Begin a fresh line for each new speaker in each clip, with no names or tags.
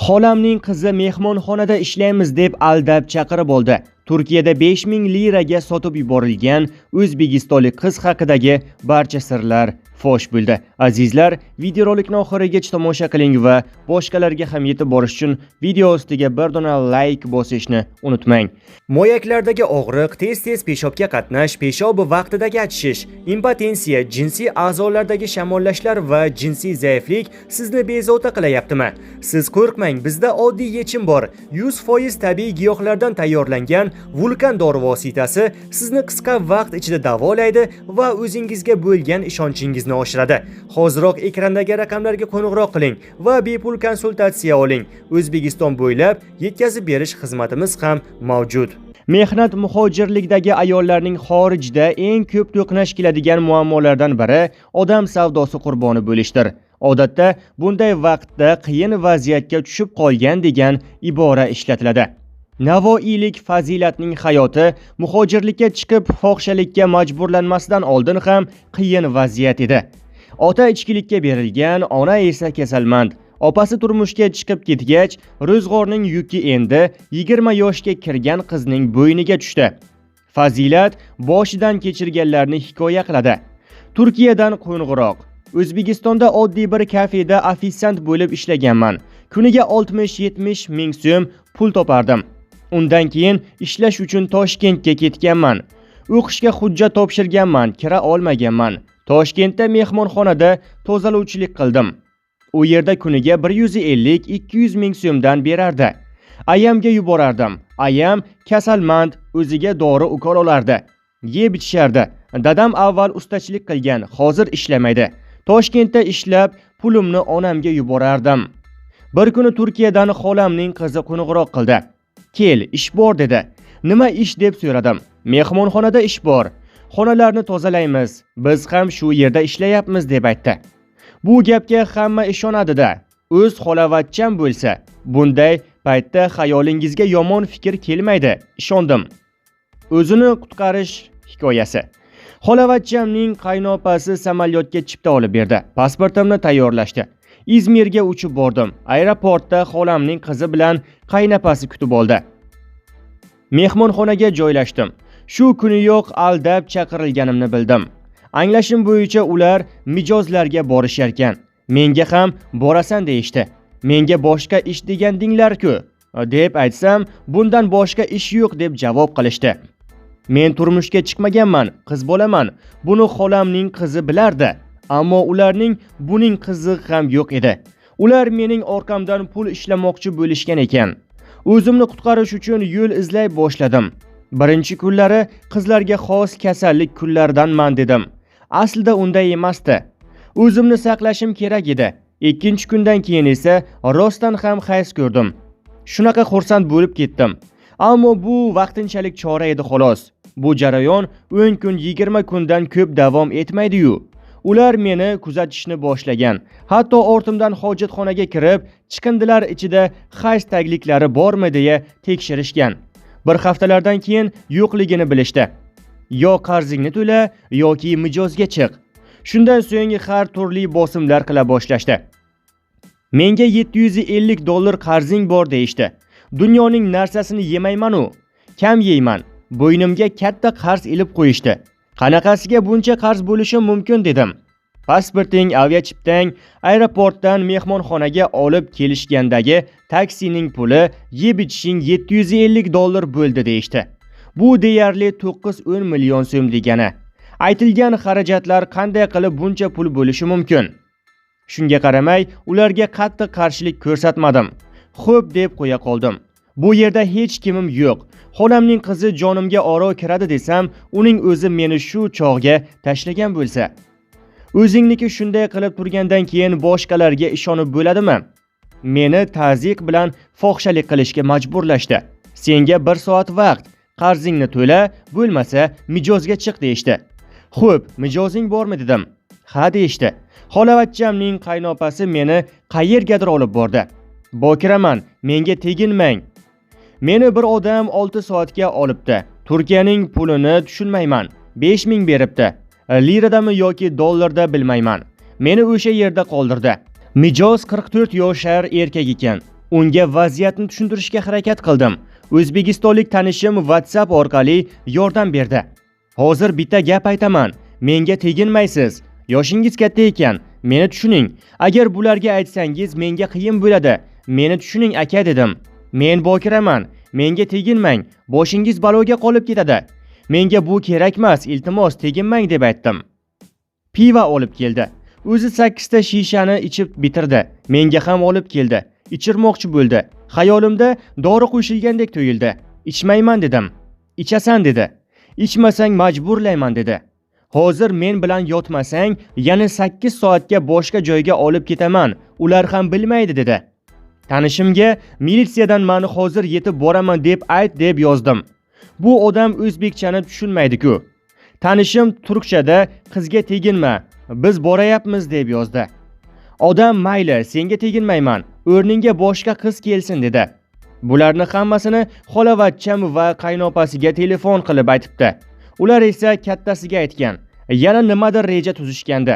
Xolamning qizi mehmonxonada ishlaymiz deb aldab chaqirib oldi. Turkiyada 5000 liraga sotib yuborilgan o'zbekistonlik qiz haqidagi barcha sirlar fosh bo'ldi. Azizlar, videorolikni oxirigacha tomosha qiling va boshqalarga ham yetib borish uchun video ostiga bir dona like bosishni unutmang. Moyaklardagi og'riq, tez-tez peshobga qatnash, peshob vaqtidagi achishish, impotensiya, jinsiy a'zolardagi shamollashlar va jinsiy zaiflik sizni bezovta qilayaptimi? Siz qo'rqmang, bizda oddiy yechim bor. 100% tabiiy giyohlardan tayyorlangan Vulkan dori vositasi sizni qisqa vaqt ichida davolaydi va o'zingizga bo'lgan ishonchingizni oshiradi. Hoziroq ekrandagi raqamlarga qo'ng'iroq qiling va bepul konsultatsiya oling. O'zbekiston bo'ylab yetkazib berish xizmatimiz ham mavjud. Mehnat muhojirlikdagi ayollarning xorijda eng ko'p to'qnash keladigan muammolardan biri odam savdosi qurboni bo'lishdir. Odatda bunday vaqtda qiyin vaziyatga tushib qolgan degan ibora ishlatiladi. Navoiylik Fazilatning hayoti muhojirlikka chiqib fohishalikka majburlanmasidan oldin ham qiyin vaziyat edi. Ota ichkilikka berilgan, ona esa kasalmand. Opasi turmushga chiqib ketgach, ro'zg'orning yuki endi 20 yoshga kirgan qizning bo'yniga tushdi. Fazilat boshidan kechirganlarni hikoya qiladi. Turkiyadan qo'ng'iroq. O'zbekistonda oddiy bir kafeda ofitsiant bo'lib ishlaganman. Kuniga 60-70 ming so'm pul topardim. Undan keyin ishlash uchun Toshkentga ketganman. O'qishga hujjat topshirganman, kira olmaganman. Toshkentda mehmonxonada tozalovchilik qildim. U yerda kuniga 150-200 ming so'mdan berardi. Ayamga yuborardim. Ayam kasalmand, o'ziga dori ukol olardi. Yeb ichishardi. Dadam avval ustachilik qilgan, hozir ishlamaydi. Toshkentda ishlab, pulimni onamga yuborardim. Bir kuni Turkiyadan xolamning qizi qo'ng'iroq qildi. Kel, ish bor dedi. Nima ish deb so'radim. Mehmonxonada ish bor. Xonalarni tozalaymiz. Biz ham shu yerda ishlayapmiz deb aytdi. Bu gapga hamma ishonadi-da. O'z xolavachcham bo'lsa, bunday paytda xayolingizga yomon fikr kelmaydi. Ishondim. O'zini qutqarish hikoyasi. Xolavachchamning qaynopasi samolyotga chipta olib berdi. Pasportimni tayyorlashdi. İzmirga uchib bordim. Aeroportda xolamning qizi bilan qaynopasi kutib oldi. Mehmonxonaga joylashdim. Shu kuniyoq aldab chaqirilganimni bildim. Anglashim bo'yicha ular mijozlarga borisharkan. Menga ham borasan deyishdi. Menga boshqa ish degandinglar-ku deb aytsam, bundan boshqa ish yo'q deb javob qilishdi. Men turmushga chiqmaganman, qiz bolaman. Buni xolamning qizi bilardi. Ammo ularning buning qizig'i ham yo'q edi. Ular mening orqamdan pul ishlamoqchi bo'lishgan ekan. O'zimni qutqarish uchun yo'l izlay boshladim. Birinchi kunlari qizlarga xos kasallik kunlaridanman dedim. Aslida unday emasdi. O'zimni saqlashim kerak edi. Ikkinchi kundan keyin esa rostdan ham hayz ko'rdim. Shunaqa xursand bo'lib ketdim. Ammo bu vaqtinchalik chora edi xolos. Bu jarayon 10 kun, 20 kundan ko'p davom etmaydi-yu. Ular meni kuzatishni boshlagan. Hatto ortimdan hojatxonaga kirib, chiqindilar ichida hayz tagliklari bormi deya tekshirishgan. Bir haftalardan keyin yo'qligini bilishdi. Yo qarzingni to'la yoki mijozga chiq. Shundan so'ng har turli bosimlar qila boshlashdi. Menga 750 dollar qarzing bor deyishdi. Dunyoning narsasini yemayman-u, kam yeyman. Bo'ynimga katta qarz ilib qo'yishdi. Qanaqasiga buncha qarz bo'lishi mumkin dedim. Pasporting, aviachiptang, aeroportdan mehmonxonaga olib kelishgandagi taksining puli, yeb ichishing 750 dollar bo'ldi deyishdi. Bu deyarli 9-10 million so'm degani. Aytilgan xarajatlar qanday qilib buncha pul bo'lishi mumkin? Shunga qaramay, ularga qattiq qarshilik ko'rsatmadim. Xo'p deb qo'ya qoldim. Bu yerda hech kimim yo'q. Xolamning qizi jonimga oro kiradi desam, uning o'zi meni shu chog'ga tashlagan bo'lsa. O'zingniki shunday qilib turgandan keyin boshqalarga ishonib bo'ladimi? Meni ta'ziq bilan fohishalik qilishga majburlashdi. Senga 1 soat vaqt, qarzingni to'la, bo'lmasa mijozga chiq deyishdi. Xo'p, mijozing bormi dedim. Ha deyishdi. Xolavachchamning qaynopasi meni qayergadir olib bordi. Bokiraman, menga teginmang. Meni bir odam 6 soatga olibdi. Turkiyaning pulini tushunmayman. 5000 beribdi. Liradami yoki dollarda bilmayman. Meni o'sha yerda qoldirdi. Mijoz 44 yoshar erkak ekan. Unga vaziyatni tushuntirishga harakat qildim. O'zbekistonlik tanishim WhatsApp orqali yordam berdi. Hozir bitta gap aytaman. Menga teginmaysiz. Yoshingiz katta ekan, meni tushuning. Agar bularga aytsangiz menga qiyin bo'ladi. Meni tushuning aka dedim. Men bokiraman. Menga teginmang. Boshingiz baloga qolib ketadi. Menga bu kerakmas, iltimos teginmang deb aytdim. Piva olib keldi. O'zi 8 ta shishani ichib bitirdi. Menga ham olib keldi. Ichirmoqchi bo'ldi. Xayolimda dori qo'shilgandek tuyuldi. Ichmayman dedim. Ichasan dedi. Ichmasang majburlayman dedi. Hozir men bilan yotmasang, yana 8 soatga boshqa joyga olib ketaman. Ular ham bilmaydi dedi. Tanishimga militsiyadan meni hozir yetib boraman deb ayt deb yozdim. Bu odam o'zbekchani tushunmaydi-ku. Tanishim turkchada qizga teginma, biz borayapmiz deb yozdi. Odam mayli, senga teginmayman, o'rningga boshqa qiz kelsin dedi. Bularni hammasini xolavachcham va qaynopasiga telefon qilib aytibdi. Ular esa kattasiga aytgan. Yana nimadir reja tuzishgandi.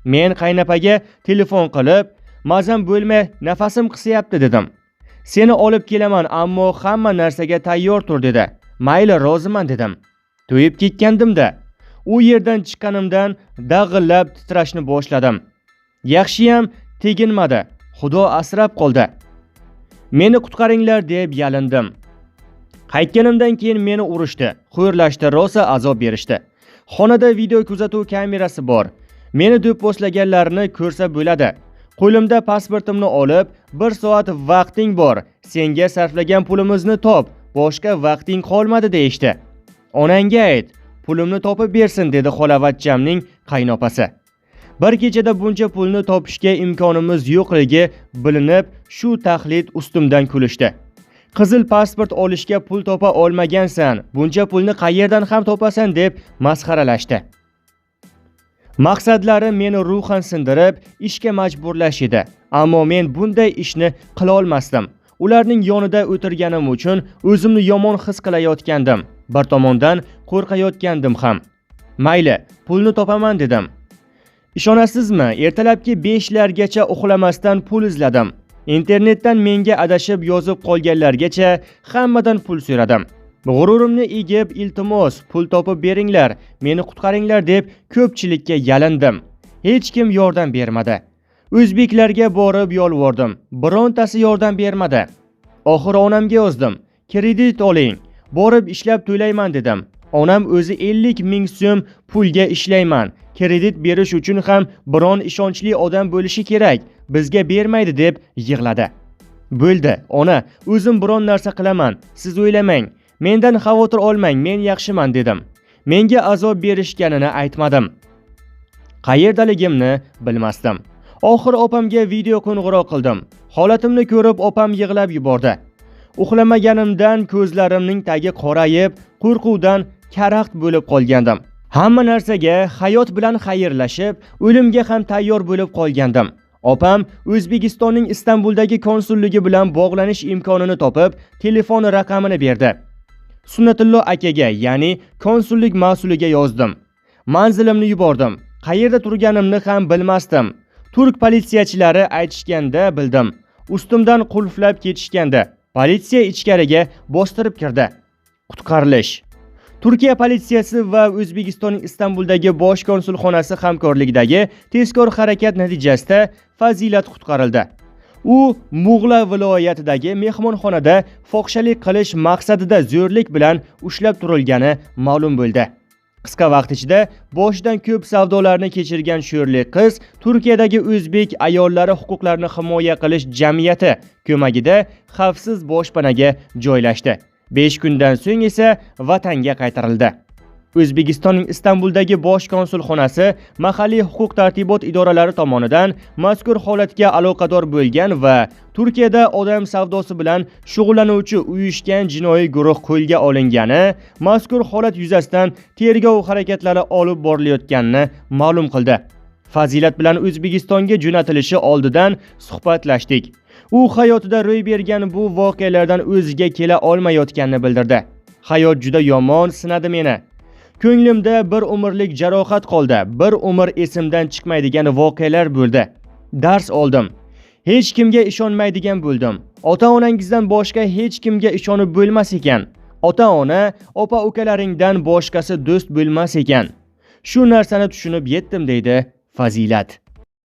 Men qaynopaga telefon qilib, mazam bo'lmay nafasim qisayapti dedim. Seni olib kelaman, ammo hamma narsaga tayyor tur dedi. Mayli, roziman dedim. To'yib ketgandim-da. U yerdan chiqqanimdan dag'illab titrashni boshladim. Yaxshiyam teginmadi. Xudo asrab qoldi. Meni qutqaringlar deb yalindim. Qaytganimdan keyin meni urishdi, xo'rlashdi, rosa azob berishdi. Xonada video kuzatuv kamerasi bor. Meni do'pposlaganlarini ko'rsa bo'ladi. Qo'limda pasportimni olib, 1 soat vaqting bor, senga sarflagan pulimizni top, boshqa vaqting qolmadi deyishdi. Onangga ayt, pulimni topib bersin dedi xolavachchamning qaynopasi. Bir kechada buncha pulni topishga imkonimiz yo'qligi bilinib, shu tahlid ustimdan kulishdi. Qizil pasport olishga pul topa olmagansan, buncha pulni qayerdan ham topasan deb masxaralashdi. Maqsadlari meni ruhan sindirib, ishga majburlash edi. Ammo men bunday ishni qila olmasdim. Ularning yonida o'tirganim uchun o'zimni yomon his qilayotgandim. Bir tomondan qo'rqayotgandim ham. Mayli, pulni topaman dedim. Ishonasizmi, ertalabki 5 largacha uxlamasdan pul izladim. Internetdan menga adashib yozib qolganlargacha hammadan pul so'radim. G'ururimni egib, iltimos, pul topib beringlar, meni qutqaringlar deb ko'pchilikka yalindim. Hech kim yordam bermadi. O'zbeklarga borib yolvordim, birontasi yordam bermadi. Oxiri onamga yozdim. Kredit oling, borib ishlab to'layman dedim. Onam o'zi 50 ming so'm pulga ishlayman. Kredit berish uchun ham biron ishonchli odam bo'lishi kerak. Bizga bermaydi deb yig'ladi. Bo'ldi, ona, o'zim biron narsa qilaman, siz o'ylamang. Mendan xavotir olmang, men yaxshiman dedim. Menga azob berishganini aytmadim. Qayerdaligimni bilmasdim. Oxiri opamga video qo'ng'iroq qildim. Holatimni ko'rib opam yig'lab yubordi. Uxlamaganimdan ko'zlarimning tagi qorayib, qo'rquvdan karaxt bo'lib qolgandim. Hamma narsaga hayot bilan xayrlashib, o'limga ham tayyor bo'lib qolgandim. Opam O'zbekistonning Istanbuldagi konsulligi bilan bog'lanish imkonini topib, telefon raqamini berdi. Sunnatullo akaga, ya'ni konsullik mas'uliga yozdim. Manzilimni yubordim. Qayerda turganimni ham bilmasdim. Turk politsiyachilari aytishganda bildim. Ustimdan qulflab ketishganda politsiya ichkariga bostirib kirdi. Qutqarilish. Turkiya politsiyasi va O'zbekistonning Istanbuldagi bosh konsulxonasi hamkorligidagi tezkor harakat natijasida Fazilat qutqarildi. U Mug'la viloyatidagi mehmonxonada fohishalik qilish maqsadida zo'rlik bilan ushlab turilgani ma'lum bo'ldi. Qisqa vaqt ichida boshidan ko'p savdolarni kechirgan sho'rli qiz Turkiyadagi o'zbek ayollari huquqlarini himoya qilish jamiyati ko'magida xavfsiz boshpanaga joylashdi. 5 kundan so'ng esa vatanga qaytarildi. O'zbekistonning Istanbuldagi bosh konsulxonasi mahalliy huquq-tartibot idoralari tomonidan mazkur holatga aloqador bo'lgan va Turkiyada odam savdosi bilan shug'ullanuvchi uyushgan jinoiy guruh qo'lga olingani, mazkur holat yuzasidan tergov harakatlari olib borilayotganini ma'lum qildi. Fazilat bilan O'zbekistonga jo'natilishi oldidan suhbatlashdik. U hayotida ro'y bergan bu voqealardan o'ziga kela olmayotganini bildirdi. Hayot juda yomon sinadi meni. Ko'nglimda bir umrlik jarohat qoldi, bir umr esimdan chiqmaydigan voqealar bo'ldi. Dars oldim. Hech kimga ishonmaydigan bo'ldim. Ota-onangizdan boshqa hech kimga ishonib bo'lmas ekan. Ota-ona, opa-ukalaringdan boshqasi do'st bo'lmas ekan. Shu narsani tushunib yetdim, deydi Fazilat.